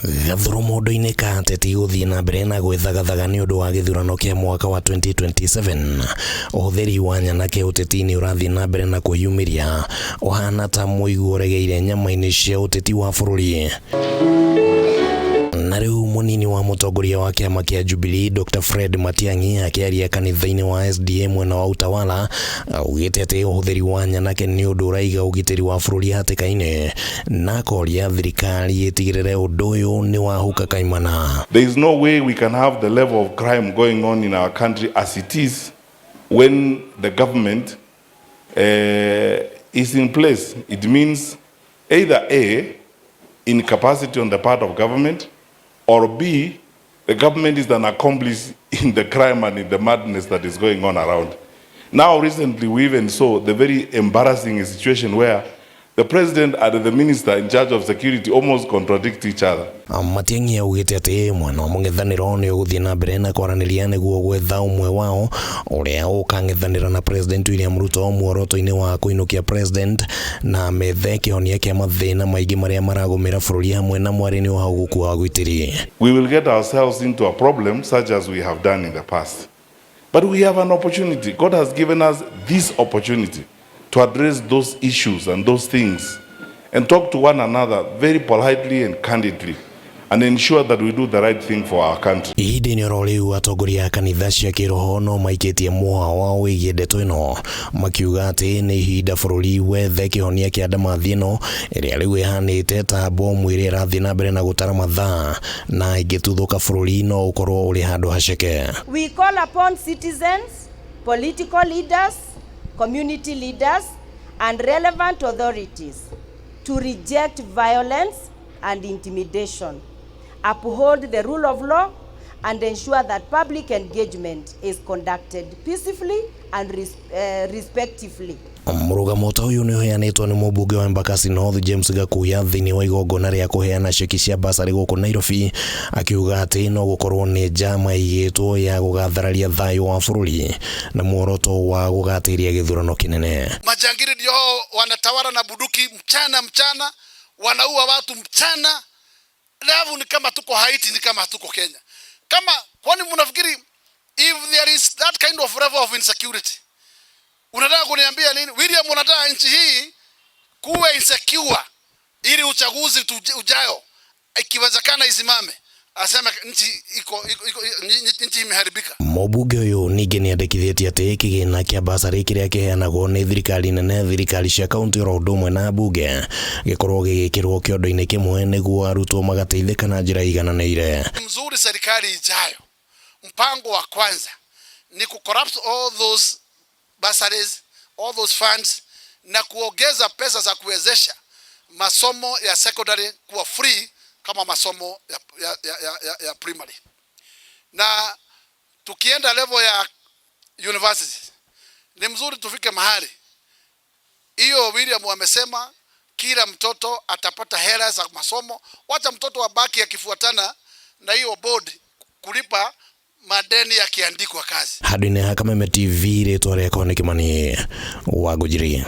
Gathuru mũndũ-inĩ ka ateti gũthiĩ na mbere na gwĩthagathaga nĩ ũndũ wa gĩthurano kĩa mwaka wa 2027. Ũhũthĩri wa nyanake ũteti-inĩ ũrathiĩ na mbere na kwĩyumĩria ũhana ta mũigua ũregeire nyama-inĩ cia ũteti wa bũrũri. Na rĩu mũnini wa mũtongoria wa kĩama kĩa Jubilee Dr. Fred Matiang'i akĩaria kanitha-inĩ wa SDA mwena wa Utawala augĩte atĩ ũhũthĩri wa nyanake nĩ ũndũ ũraiga ũgitĩri wa bũrũri hatĩka-inĩ na akoria thirikari ĩtigĩrĩre ũndũ ũyũ nĩ wahuka kaimana. There is no way we can have the level of crime going on in our country as it is when the government is in place. It means either A, incapacity on the part of government, or B, the government is an accomplice in the crime and in the madness that is going on around. Now, recently, we even saw the very embarrassing situation where the president and the minister in charge of security almost contradict each other. Matiang'i augĩte atĩ mwena wa mũng'ethanĩro nĩ ũgũthiĩ na mbere na kwaranĩria nĩguo gwetha ũmwe wao ũrĩa ũkang'ethanĩra na President William Ruto muoroto-inĩ wa kũinũkia president na methe kĩhonia kĩa mathĩna maingĩ marĩa maragũmĩra bũrũri hamwe na mwarĩ-inĩ wa ũguku wa gwitĩri. We will get ourselves into a problem such as we have done in the past. But we have an opportunity. God has given us this opportunity to address those issues and those things and talk to one another very politely and candidly and ensure that we do the right thing for our country. Ihinda-inĩ oro rĩu, atongoria a kanitha cia kĩroho no maikĩtie mũha wao wĩgiĩ ndeto ĩno, makiuga atĩ nĩ ihinda bũrũri wethe kĩhonia kĩa ndamathi ĩno ĩrĩa rĩu ĩhanĩte ta bomu ĩrĩa ĩrathiĩ na mbere na gũtara mathaa na ĩngĩtuthũka bũrũri no ũkorwo ũrĩ handũ haceke. We call upon citizens, political leaders, community leaders, and relevant authorities to reject violence and intimidation, uphold the rule of law, and ensure that public engagement is conducted peacefully and respectively. Mũrũgamo ta ũyũ nĩ ũheanĩtwo nĩ mũmbunge wa Embakasi North James Gakuya thĩinĩ wa igongona rĩa kũheana ceki cia basarĩ gũkũ Nairobi, akiuga atĩ no gũkorwo nĩ njama ĩigĩtwo ya gũgathararia thayũ wa bũrũri na muoroto wa gũgatĩria gĩthurano kĩnene. Majangili ndio hao wanatawala na bunduki mchana mchana, wanaua watu mchana. Alafu ni kama tuko Haiti, ni kama hatuko Kenya. Kama kwani mnafikiri if there is that kind of level of insecurity, unataka kuniambia nini William? Unataka nchi hii kuwe insecure ili uchaguzi ujayo ikiwezekana isimame, aseme nchi iko nchi imeharibika. Mũmbunge ũyũ ningĩ nĩ andĩkithĩtie atĩ kĩgĩna kĩa basarĩ kĩrĩa kĩheanagwo nĩ thirikari nene, thirikari cia kaunti oro ũndũ ũmwe na mbunge gĩkorwo gĩgĩkĩrwo kĩondo-inĩ kĩmwe nĩguo arutwo magateithĩka na njĩra igananĩire. Mzuri, serikali ijayo, mpango wa kwanza ni ku collapse all those bursaries, all those funds na kuongeza pesa za kuwezesha masomo ya secondary kuwa free kama masomo ya primary. Na tukienda level ya university, ni mzuri tufike mahali hiyo William wamesema kila mtoto atapata hela za masomo. Wacha mtoto abaki akifuatana na hiyo board kulipa madeni yakiandikwa kazi. Handũ-inĩ ha Kameme TV, rĩtwa rĩakwa nĩ Kĩmani wa Ngũnjiri.